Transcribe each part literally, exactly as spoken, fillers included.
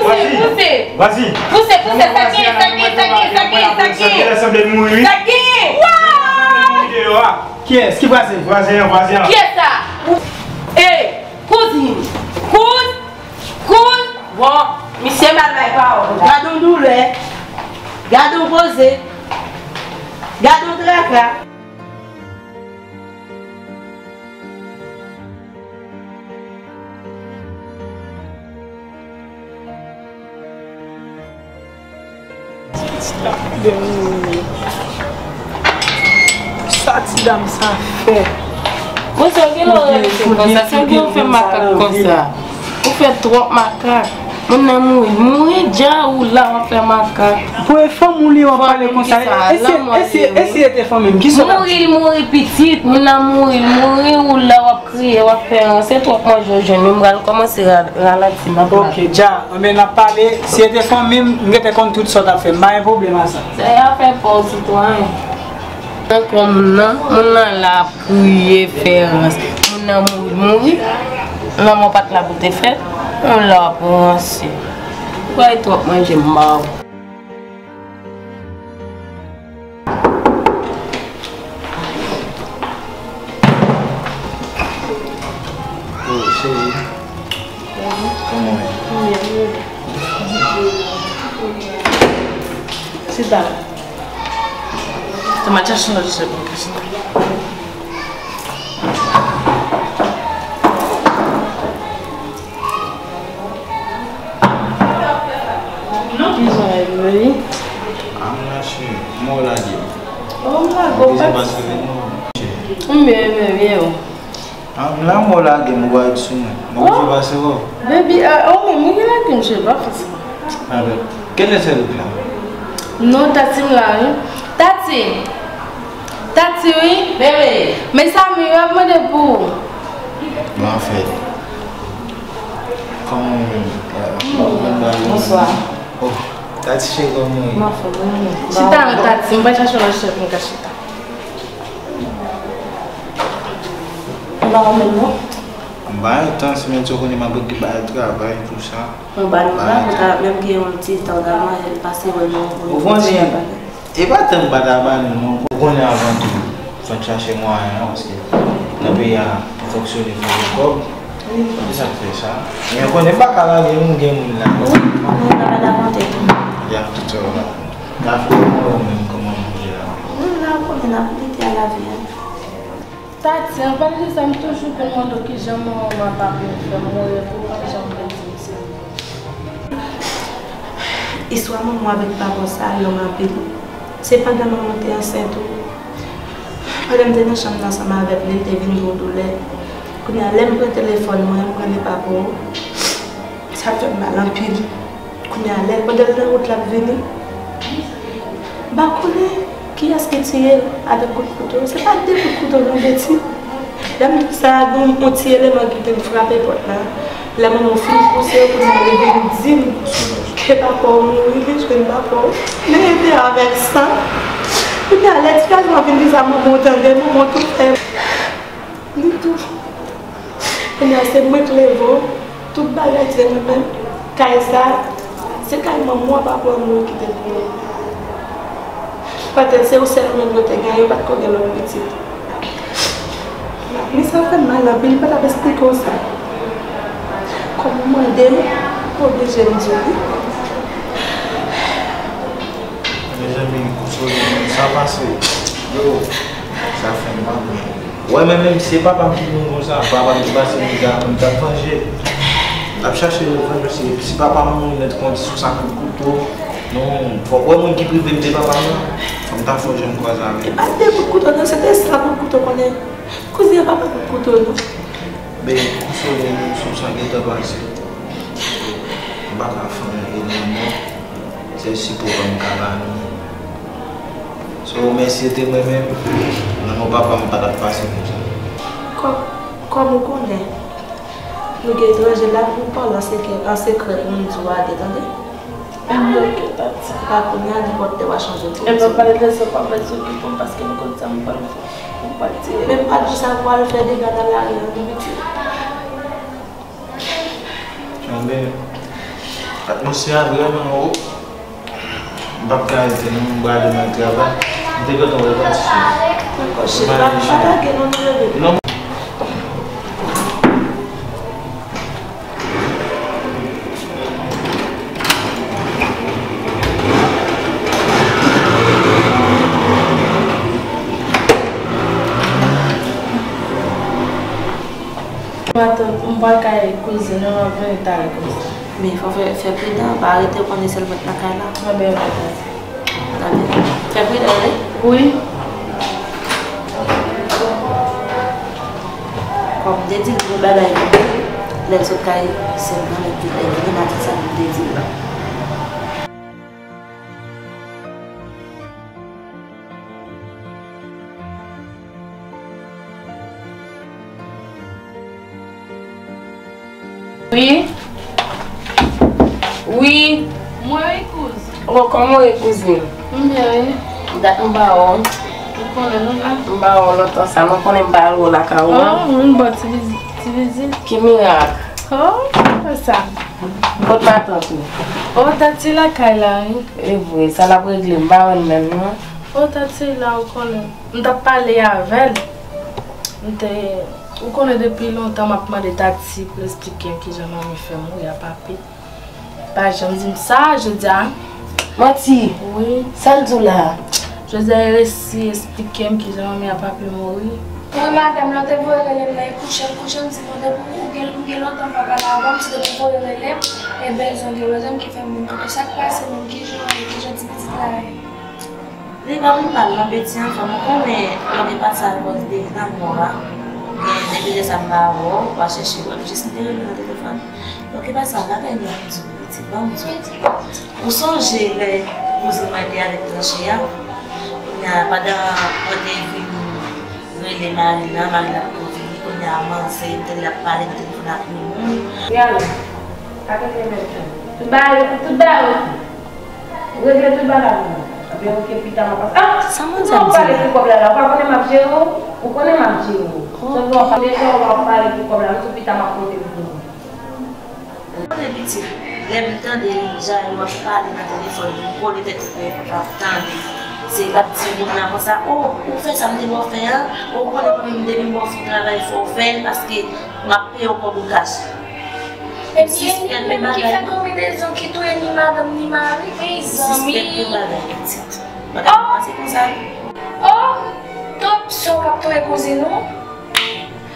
Pouse, pouse. Pouse, pouse, sa gen, sa gen, sa gen, sa gen, sa gen. Sa gen. Kiyès ki vwazen? Vwazen an, vwazen an. Kiyès sa? Ey, kouzin. Kouz, kouz. Bon, misye mal bay pawòl. Gad yon doulè. Gad yon koze. Gad yon traka. Sa ti dam sa fè? Monchè, gen lè w rete konsa, se gen w fè makak konsa. Ou fè twòp makak. Moun nan mouri, mouri dja ou la w ap fè makak. Pou e fanm ou li w ap pale konsa. E si, e si, e si e te fanmi m, kisa w t ap di? Mouri, l mouri pitit, moun nan mouri, l mouri ou la w ap kriye, w ap fè ranse, twòp manje w jwenn, men m pral kòmanse ra-, ralati m ap la. Ok, dja, anben n ap pale, si e te fanmi m, m gentan konn tout sa w t ap fè, m pa gen pwoblèm a sa. Sa y ap fè pa w sitwayen. Ankò moun nan, moun nan la ap kriye, fè rans. Moun nan mouri, mouri. Lanmò pa t la pou te fèt. Moun la ap ranse. Kwè twòp manje m ba w. Oh, cheri. Kòman w ye? Chita. Toma, chache yon lòt chèz pou mwen, chita. Kijan w ye, bebe? A, m la, cheri. Kòman w lage? Oh, m lage w. Kòman w lage w? M byen, m byen, byen, o. A, m la, mwen lage m, ou pa ret sou mwen. Mwen oblije pase wè w. Baby, a, ou menm, ou ki lage m, cheri, pa fè sa. Alò, kèlè se ou la? Non, Tati m la, wi. Tati! Tati, wi. Bebe! Mezanmi, yo ap mande pou ou. Bon, anfèt, kòman ou menm? Bonswa. Oh, Tati cheri, kòman ou ye? Chita non, Tati, m pral chache yon lòt chèz pou m ka chita. M pa wè menm non. M pa gen tan, simen ti konnen m ap okipe ak travay, tou sa. M pa gen tan, pou ta menm gen yon ti tan nan manje, l pase wè nou. Ou konnen, e pa tan m pa ta ba nou non. Ou konnen avan tou, fò n chache mwayen an, paske nan peyi a, pou fonksyone fò gen kòb. Se sa k fè sa. Men ou konnen m pa ka lage nou, gen moun la. Wi, nou pa ka rakonte tou. Ya, tout sa w la. Kafe, ou menm, kòman manje la? Wi, la, ou konnen n ap lite a lavi a. Tati, an pale de sa, m toujou konn mande w kijan manman m ap aple m fè m mouri, pou w pa janm vle di m se ou. Istwa manman w avèk papa w sa long anpil. Se pandan manman w te ansent ou, pandan m te nan chanm nan ansanm avèk li, l te vin gen yon doulè. Kounye a, lè m pran telefòn mwen, m rele papa w, sa fè m mal anpil. Kounye a, lè, pandan l nan wout l ap vini, m pa konnen kiyès ki tiye l avèk kout kouto. Se pa de kout kouto non, Betty. Lè m di sa, gen yon ti eleman ki vin frape pòt la. Lè manman w fin pouse, kounye a, li vin di m ke papa w mouri, li jwenn papa w. Men ede avèk sa. Kounye a, lè ti gason an vin di sa, manman w tande, manman w tou fè. Li tou. Kounye a se mwen k leve w, tout bagay se mwen menm. Kay sa, se kay manman w, papa w mouri kite pou mwen. Patèt se ou sèl ou menm yo te gen, yo pa t ko gen lòt pitit. Men sa fè m mal anpil, m pa t ap esplike w sa. Kòm ou mande m, m oblije m di w wi. Mezanmi, konsole m, sa pase. Yo, sa fè m mal. Wè, men menm si se papa m ki mouri konsa, papa m ki pase mizè a, m t ap vanje. M t ap chache revanj, paske si papa m mouri nèt konsa sou sa kout kouto, non, fòk wè moun ki prive m de papa m nan, fòk m ta fè yon jan m kwaze avè l. E pa de kout kouto, non, se te san kout kouto konnen. Kouzin an pa pran kout kouto, non. Ben, konsole nou sou sa gentan pase. M pa ka fè anyen, non, non. Sèl sipò m ka ba nou. So, men si se te mwen menm, nan non papa m pa t ap pase konsa. Kòm, kòm ou konnen, nou gen etranje la, nou pale an sekrè, an sekrè pou nou di w ale, tande? Ebyen, oke, Tati. Pa kounye a, nenpòt lè w a chanje pozisyon. Ebyen, pale de sa, pa bezwen okipe m, paske m konn sa m pral fè. M pral tire. Men m pa di sa pou al fè dega nan lari a, non, pitit. Anben, Atmosfè a vrèman wo. M p ap ka rete non, m prale nan travay. M te gentan wè pati. Dakò, cheri, pa, pa lage non, nou rele. Non. Matant, m pral kay kouzin ou, m ap vini talè konsa. Men fò fè, fè pridan, pa rete ou konnen sèl mwen k nan kay la. Anben, anben. Anben. Fè pridan, wi. Wi. Kòm m te di l, pou bagay pou li, lè l sot kay sè m nan, lè l vini, m a di sa m te di l la. Wi. Wi. Mwen wi, kouz. Oh, kòman w ye, kouzin? M byen, wi. Dat m pa wè w. Ou konnen, nou la. M pa wè w lontan sa. Mwen konnen m pa al wè w lakay ou an. Oh, m vin ba w ti vizit, ti vizit. Ki mirak? Oh, sa. Kot matant ou? Oh, tati lakay la, wi. E vre, sa l ap regle, m pa wè l menm, non. Oh, tati la, ou konnen. M t ap pale avè l. M te, ou konnen depi lontan m ap mande tati pou l esplike m kijan manmi fè mouri a papi. Pa janm di m sa, jodi a. Manti! Wi. Sa l di w la? Jodi a, li resi esplike m kijan manmi a papi mouri. Wi, madanm, lè w te voye rele m nan, e kouche m, kouche m, di m, depi ou gen, ou gen lontan m pa pale avè w, m di depi w voye rele m, e bezwen gen rezon ki fè m vin kote w. Sa k pase menm? Kijan w ye? Kijan ti pitit la ye? Li pa vin pale non, peti anfòm, ou konnen, lòt e pase a kòz de lanmò a. Gen de pete sa m pa wè w, w a chèche wè m, jis m te rele nan telefòn. Donk e pa sa, bagay li ap di w, pitit, ban m di w. Ou sonje lè kouzin mwen te avèk tranche a? Kounye a, pandan mwen te vin rele Marina, Marina poko vini, kounye a, manzè, m tande l ap pale nan telefòn ak yon moun. Yala, pa kenbe menm jan. Tout bagay, tout bagay oke. Regle tout bagay pou mwen. Ebyen, oke, pita m ap pase. Ah! Sa manzè ap di la? Ou pale pou kòb la la, ou pa konnen m ap jere w? Ou konnen m ap jere w. Sòt w ap pale, deja w ap pale pou kòb la, m di w pita m ap konte pou mwen. Ou konnen pitit, lè m tande Jayo ap pale nan telefòn, m kole tèt mwen, m ap tande. Se l ap di moun nan konsa, o, ou fè sa m te ba w fè an, o, ou konnen mwen menm depi m ba w travay fò w fè l, paske m ap peye w kòb ou kach. Ebyen, li menm ki fè konbinezon ki touye ni madanm ni mari, mezanmi. Sispèk yon bagay pitit. Bagay pa pase konsa. Oh! Twòp sòk ap touye kouzin ou.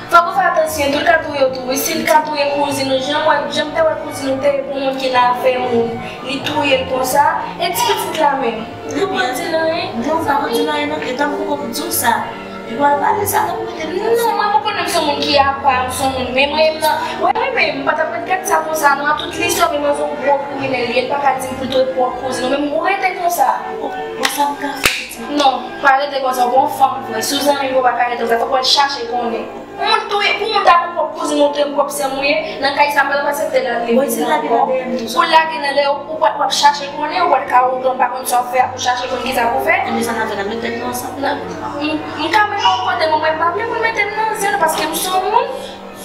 Fòk ou fè atansyon, tou l ka touye w tou wi. Si l ka touye kouzin ou, jan mwen, jan m te wè kouzin ou te ye pou moun ki nan afè moun, li touye l konsa, e ti pitit la menm? Li pa di l anyen. Non, li pa di l anyen non, e tankou m di w sa. Li pral pale sa, tankou li te di l sa. Non, mwen, mwen konnen m se yon moun ki apa, m se yon moun, men mwen menm nan, wi, wi, men m pa t ap ret gad sa konsa non, a tout listwa, men mwen se yon gwo kriminèl li ye, l pa ka di m pou l touye pwòp kouzin ou, men m rete konsa. Bon, sa m ka fè? Non, pa rete konsa, ou gon fanm vre. Si w zanmi m, ou pa ka rete konsa, fòk w al chache konnen. Moun touye, pou moun ta pran pwòp kouzin ou, touye pwòp sè m ou ye, nan kay sa m pa t ap aksepte l al viv ankò. Pou l lage nan lè ou, ou pa, w ap chache konnen, ou pa t ka ougan, ou pa konn sa w fè a, pou chache konnen kisa pou fè. Ebyen sa n ap fè, n ap met tèt nou ansanm. M, m ka mennen w kote mwen, mwen pa vle pou l mete m nan zen, paske m se yon moun,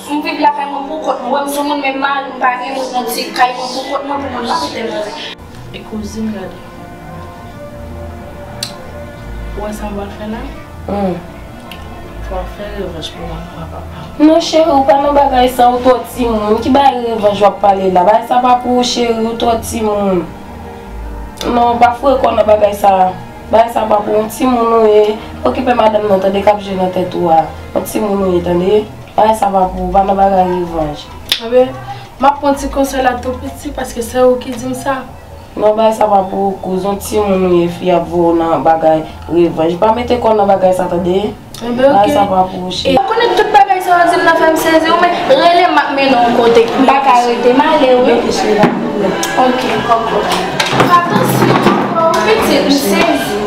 m viv lakay mwen pou kont mwen, m se yon moun, men mari m pa gen, mwen nan ti kay mwen pou kont mwen, pou moun pa mete m nan zen. E kouzin, gade. Ou wè sa m pral fè la? Hmm. Fò w fè revanj pou manman ak papa m. Non, cheri, ou pa nan bagay sa, ou twò timoun. Ki bagay revanj w ap pale la? Bagay sa pa pou ou, cheri, ou twò timoun. Non, pa foure kò w nan bagay sa. Bagay sa pa pou ou, timoun ou ye. Okipe madanm nan, tande, k ap jwe nan tèt ou a. Yon timoun ou ye, tande. Bagay sa pa pou ou, pa nan bagay revanj. Anben, m ap pran ti konsèy la tou piti, paske se ou ki di m sa. Non, bagay sa pa pou ou, kouz, yon timoun ou ye, fi ap voye w nan bagay revanj. Pa mete kò w nan bagay sa, tande? Enben, oke. Bagay sa pa pou ou, cheri. Ou konnen tout bagay sa yo di m nan fè m sezi, wi, men rele m, m ap mennen w kote. M pa ka rete, m ale, wi. Oke, cheri, pa gen pwoblèm. Oke, kòm pwoblèm. Fè atansyon ankò, wi, pitit, m sezi.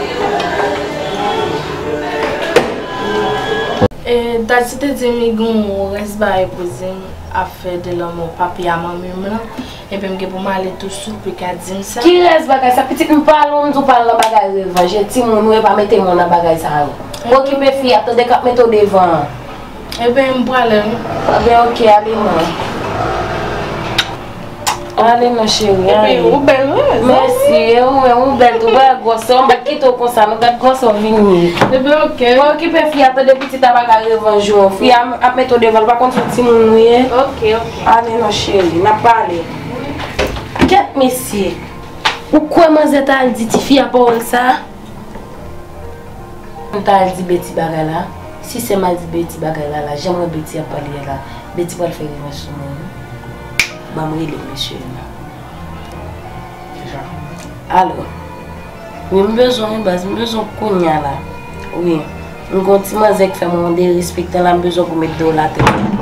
E, Daddy te di m li gon rès bagay pou di m, afè de lanmò papi a manmi m lan. Ebyen, m gen pou m ale touswit pou l ka di m sa. Ki rès bagay sa? Pitit, m pale w, m di w pa al nan bagay revanj. E timoun ou ye, pa mete men w nan bagay sa yo. Okipe fi a, tande, k ap mete w devan an. Ebyen, m prale, wi. Ebyen, oke, ale non. Ale non cheri, ale. Epi ou bèl wi. Mèsi, e ou menm ou bèl tou, wè gwòsè, m pa t kite w konsa non, gad gwòsè w vin ye. Epi oke. Mwen okipe fi a, tande pitit a pa ka revanj ou, fi a ap mete w devan, l pa konn se yon timoun ou ye. Oke, oke. Ale non cheri, n ap pale. Kèt mesye, ou kwè manzè ta al di tifi a pawòl sa? M ta al di Betty bagay la. Si sè m al di Betty bagay la la, jan m wè Betty ap pale a la, Betty pral fè revanj sou mwen wi. Ban m rele mesye yo. Alò, wi, m bezwen wi baz, m bezwen kounya la. Wi, m gon ti manzè k fè mwen yon derespektan la, m bezwen pou met do l atè.